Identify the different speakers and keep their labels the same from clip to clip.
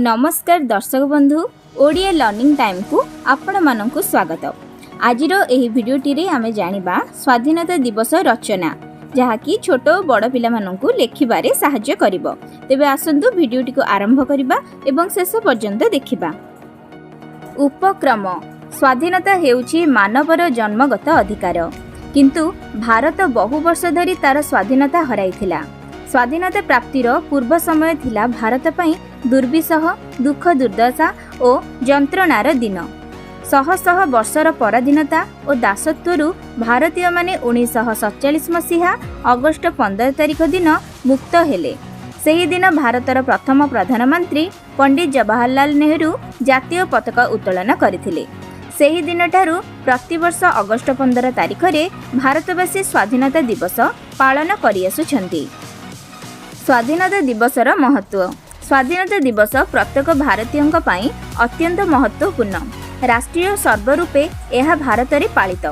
Speaker 1: ନମସ୍କାର ଦର୍ଶକ ବନ୍ଧୁ, ଓଡ଼ିଆ ଲର୍ଣ୍ଣିଂ ଟାଇମ୍କୁ ଆପଣମାନଙ୍କୁ ସ୍ୱାଗତ। ଆଜିର ଏହି ଭିଡ଼ିଓଟିରେ ଆମେ ଜାଣିବା ସ୍ୱାଧୀନତା ଦିବସ ରଚନା, ଯାହାକି ଛୋଟ ଓ ବଡ଼ ପିଲାମାନଙ୍କୁ ଲେଖିବାରେ ସାହାଯ୍ୟ କରିବ। ତେବେ ଆସନ୍ତୁ ଭିଡ଼ିଓଟିକୁ ଆରମ୍ଭ କରିବା ଏବଂ ଶେଷ ପର୍ଯ୍ୟନ୍ତ ଦେଖିବା। ଉପକ୍ରମ। ସ୍ୱାଧୀନତା ହେଉଛି ମାନବର ଜନ୍ମଗତ ଅଧିକାର। କିନ୍ତୁ ଭାରତ ବହୁ ବର୍ଷ ଧରି ତାର ସ୍ୱାଧୀନତା ହରାଇଥିଲା। ସ୍ୱାଧୀନତା ପ୍ରାପ୍ତିର ପୂର୍ବ ସମୟ ଥିଲା ଭାରତ ପାଇଁ ଦୁର୍ବିସହ ଦୁଃଖ, ଦୁର୍ଦ୍ଦଶା ଓ ଯନ୍ତ୍ରଣାର ଦିନ। ଶହ ଶହ ବର୍ଷର ପରାଧୀନତା ଓ ଦାସତ୍ୱରୁ ଭାରତୀୟମାନେ 1947 ମସିହା ଅଗଷ୍ଟ 15 ତାରିଖ ଦିନ ମୁକ୍ତ ହେଲେ। ସେହିଦିନ ଭାରତର ପ୍ରଥମ ପ୍ରଧାନମନ୍ତ୍ରୀ ପଣ୍ଡିତ ଜବାହରଲାଲ ନେହେରୁ ଜାତୀୟ ପତାକା ଉତ୍ତୋଳନ କରିଥିଲେ। ସେହିଦିନଠାରୁ ପ୍ରତିବର୍ଷ ଅଗଷ୍ଟ 15 ତାରିଖରେ ଭାରତବାସୀ ସ୍ୱାଧୀନତା ଦିବସ ପାଳନ କରିଆସୁଛନ୍ତି। ସ୍ୱାଧୀନତା ଦିବସର ମହତ୍ତ୍ୱ। ସ୍ୱାଧୀନତା ଦିବସ ପ୍ରତ୍ୟେକ ଭାରତୀୟଙ୍କ ପାଇଁ ଅତ୍ୟନ୍ତ ମହତ୍ତ୍ୱପୂର୍ଣ୍ଣ। ରାଷ୍ଟ୍ରୀୟ ପର୍ବ ରୂପେ ଏହା ଭାରତରେ ପାଳିତ।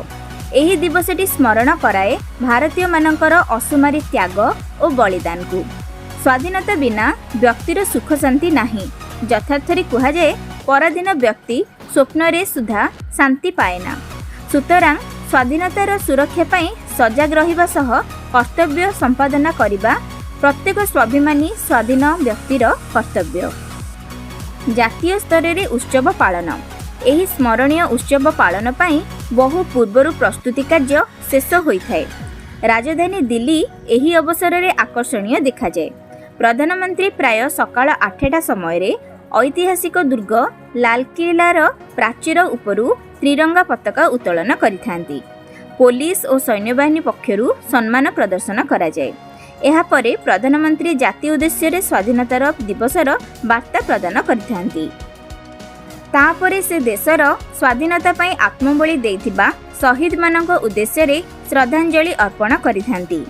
Speaker 1: ଏହି ଦିବସଟି ସ୍ମରଣ କରାଏ ଭାରତୀୟମାନଙ୍କର ଅସୁମାରୀ ତ୍ୟାଗ ଓ ବଳିଦାନକୁ। ସ୍ୱାଧୀନତା ବିନା ବ୍ୟକ୍ତିର ସୁଖ ଶାନ୍ତି ନାହିଁ। ଯଥାର୍ଥରେ କୁହାଯାଏ, ପରାଧୀନ ବ୍ୟକ୍ତି ସ୍ୱପ୍ନରେ ସୁଦ୍ଧା ଶାନ୍ତି ପାଏନା। ସୁତରାଂ ସ୍ୱାଧୀନତାର ସୁରକ୍ଷା ପାଇଁ ସଜାଗ ରହିବା ସହ କର୍ତ୍ତବ୍ୟ ସମ୍ପାଦନା କରିବା ପ୍ରତ୍ୟେକ ସ୍ୱାଭିମାନୀ ସ୍ୱାଧୀନ ବ୍ୟକ୍ତିର କର୍ତ୍ତବ୍ୟ। ଜାତୀୟ ସ୍ତରରେ ଉତ୍ସବ ପାଳନ। ଏହି ସ୍ମରଣୀୟ ଉତ୍ସବ ପାଳନ ପାଇଁ ବହୁ ପୂର୍ବରୁ ପ୍ରସ୍ତୁତି କାର୍ଯ୍ୟ ଶେଷ ହୋଇଥାଏ। ରାଜଧାନୀ ଦିଲ୍ଲୀ ଏହି ଅବସରରେ ଆକର୍ଷଣୀୟ ଦେଖାଯାଏ। ପ୍ରଧାନମନ୍ତ୍ରୀ ପ୍ରାୟ ସକାଳ 8ଟା ସମୟରେ ଐତିହାସିକ ଦୁର୍ଗ ଲାଲକିଲ୍ଲାର ପ୍ରାଚୀର ଉପରୁ ତ୍ରିରଙ୍ଗା ପତାକା ଉତ୍ତୋଳନ କରିଥାନ୍ତି। ପୋଲିସ ଓ ସୈନ୍ୟବାହିନୀ ପକ୍ଷରୁ ସମ୍ମାନ ପ୍ରଦର୍ଶନ କରାଯାଏ। ଏହାପରେ ପ୍ରଧାନମନ୍ତ୍ରୀ ଜାତି ଉଦ୍ଦେଶ୍ୟରେ ସ୍ୱାଧୀନତାର ଦିବସର ବାର୍ତ୍ତା ପ୍ରଦାନ କରିଥାନ୍ତି। ତାପରେ ସେ ଦେଶର ସ୍ୱାଧୀନତା ପାଇଁ ଆତ୍ମବଳି ଦେଇଥିବା ଶହୀଦମାନଙ୍କ ଉଦ୍ଦେଶ୍ୟରେ ଶ୍ରଦ୍ଧାଞ୍ଜଳି ଅର୍ପଣ କରିଥାନ୍ତି।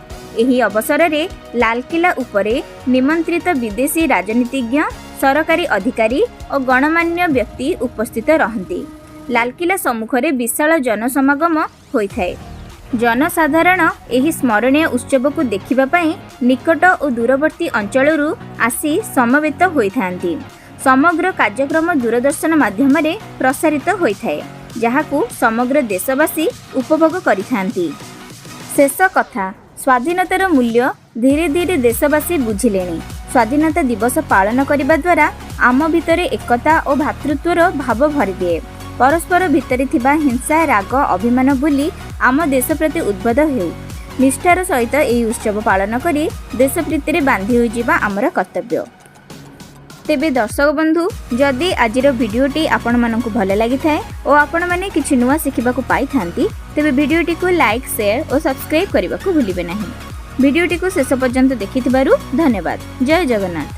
Speaker 1: ଏହି ଅବସରରେ ଲାଲକିଲ୍ଲା ଉପରେ ନିମନ୍ତ୍ରିତ ବିଦେଶୀ ରାଜନୀତିଜ୍ଞ, ସରକାରୀ ଅଧିକାରୀ ଓ ଗଣ୍ୟମାନ୍ୟ ବ୍ୟକ୍ତି ଉପସ୍ଥିତ ରହନ୍ତି। ଲାଲକିଲ୍ଲା ସମ୍ମୁଖରେ ବିଶାଳ ଜନସମାଗମ ହୋଇଥାଏ। ଜନସାଧାରଣ ଏହି ସ୍ମରଣୀୟ ଉତ୍ସବକୁ ଦେଖିବା ପାଇଁ ନିକଟ ଓ ଦୂରବର୍ତ୍ତୀ ଅଞ୍ଚଳରୁ ଆସି ସମବେତ ହୋଇଥାନ୍ତି। ସମଗ୍ର କାର୍ଯ୍ୟକ୍ରମ ଦୂରଦର୍ଶନ ମାଧ୍ୟମରେ ପ୍ରସାରିତ ହୋଇଥାଏ, ଯାହାକୁ ସମଗ୍ର ଦେଶବାସୀ ଉପଭୋଗ କରିଥାନ୍ତି। ଶେଷ କଥା, ସ୍ୱାଧୀନତାର ମୂଲ୍ୟ ଧୀରେ ଧୀରେ ଦେଶବାସୀ ବୁଝିଲେଣି। ସ୍ୱାଧୀନତା ଦିବସ ପାଳନ କରିବା ଦ୍ୱାରା ଆମ ଭିତରେ ଏକତା ଓ ଭ୍ରାତୃତ୍ୱର ଭାବ ଭରିଦିଏ। ପରସ୍ପର ଭିତରେ ଥିବା ହିଂସା, ରାଗ, ଅଭିମାନ ଭୁଲି ଆମ ଦେଶ ପ୍ରତି ଉଦ୍ବୁଦ୍ଧ ହେଉ। ନିଷ୍ଠାର ସହିତ ଏହି ଉତ୍ସବ ପାଳନ କରି ଦେଶପ୍ରୀତିରେ ବାନ୍ଧି ହୋଇଯିବା ଆମର କର୍ତ୍ତବ୍ୟ। ତେବେ ଦର୍ଶକ ବନ୍ଧୁ, ଯଦି ଆଜିର ଭିଡ଼ିଓଟି ଆପଣମାନଙ୍କୁ ଭଲ ଲାଗିଥାଏ ଓ ଆପଣମାନେ କିଛି ନୂଆ ଶିଖିବାକୁ ପାଇଥାନ୍ତି, ତେବେ ଭିଡ଼ିଓଟିକୁ ଲାଇକ୍, ସେୟାର ଓ ସବସ୍କ୍ରାଇବ୍ କରିବାକୁ ଭୁଲିବେ ନାହିଁ। ଭିଡ଼ିଓଟିକୁ ଶେଷ ପର୍ଯ୍ୟନ୍ତ ଦେଖିଥିବାରୁ ଧନ୍ୟବାଦ। ଜୟ ଜଗନ୍ନାଥ।